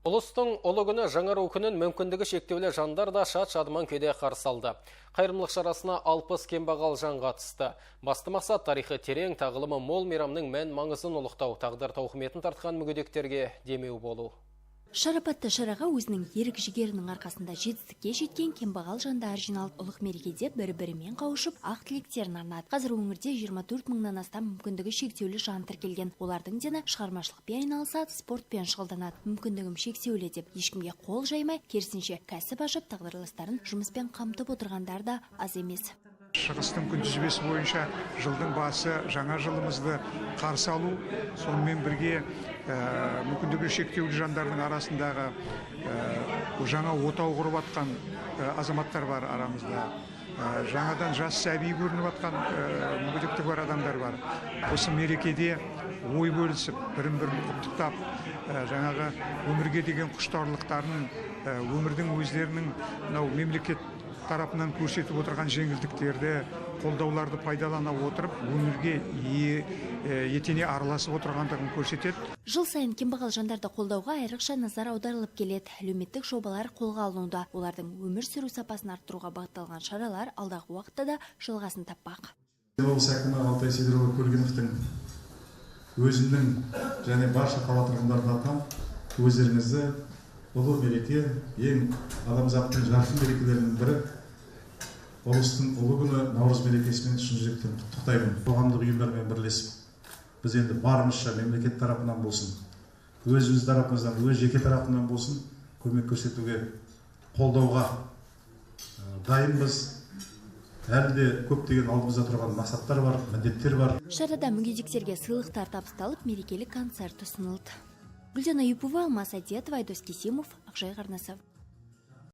Ұлыстың ұлы күні, жаңару күнін мүмкіндігі шектеулі жандар да шат-шадыман күйде қарсы алды. Қайырымдылық шарасына 60 кембағал жан қатысты. Басты мақсат – тарихы терең, тағылымы мол мейрамның мән маңызын ұлықтау, тағдыр тауқыметін тартқан мүгедектерге демеу болу. Шарапатты шараға өзінің ерік жігерінің арқасында жетістікке жеткен кембағал жандар жиналып, ұлық мерекеде бір-бірімен қауышып, ақ тілектерін арнады. Қазір өңірде 24 мыңнан астам мүмкіндігі шектеулі жан тіркелген. Олардың дені шығармашылықпен айналысады, спортпен шұғылданады. Мүмкіндігім шектеулі деп ешкімге қол жаймай, керісінше, кәсіп ашып, тағдырластарын жұмыспен қамтып отырғандар да аз емес. Шығыстың күнтізбесі бойынша жылдың басы, жаңа жылымызды қарсы алу, сонымен бірге мүмкіндігі шектеулі жандардың арасындағы жаңа отау құрып жатқан азаматтар бар арамызда, жаңадан жас сәби көрініп жатқан мүгедектігі бар адамдар бар. Осы мерекеде ой бөлісіп, бірін бірін құттықтап, жаңағы өмірге деген құштарлықтарын, өмірдің өздерінің мынау мемлекет тарапынан көрсетіп отырған жеңілдіктерді, қолдауларды пайдалана отырып, өмірге етене араласып отырғандығын көрсетеді. Жыл сайын кембағал жандарды қолдауға айрықша назар аударылып келеді. Әлеуметтік жобалар қолға алынуда. Олардың өмір сүру сапасын арттыруға бағытталған шаралар алдағы уақытта да жалғасын таппақ. Облыс әкімі Алтай Сейдірұлы Көлгіновтің, өзімнің және барша қала тұрғындарының атынан өздеріңізді ұлы мереке, ең адамзаттың жарқын мерекелерінің бірі, ұлыстың ұлы күні, Наурыз мерекесімен шын жүректен құттықтаймын. Қоғамдық ұйымдармен бірлесіп, біз енді барымызша мемлекет тарапынан болсын, өзіміз тарапымыздан, өз жеке тарапымнан болсын, көмек көрсетуге, қолдауға дайынбыз. Әлі де көптеген алдымызда тұрған мақсаттар бар, міндеттер бар. Шарада мүгедектерге сыйлықтар табысталып, мерекелік концерт ұсынылды. Гүлден Аюпова, Алмас Әдетова, Айдос Кесимов, Ақжайық арнасы.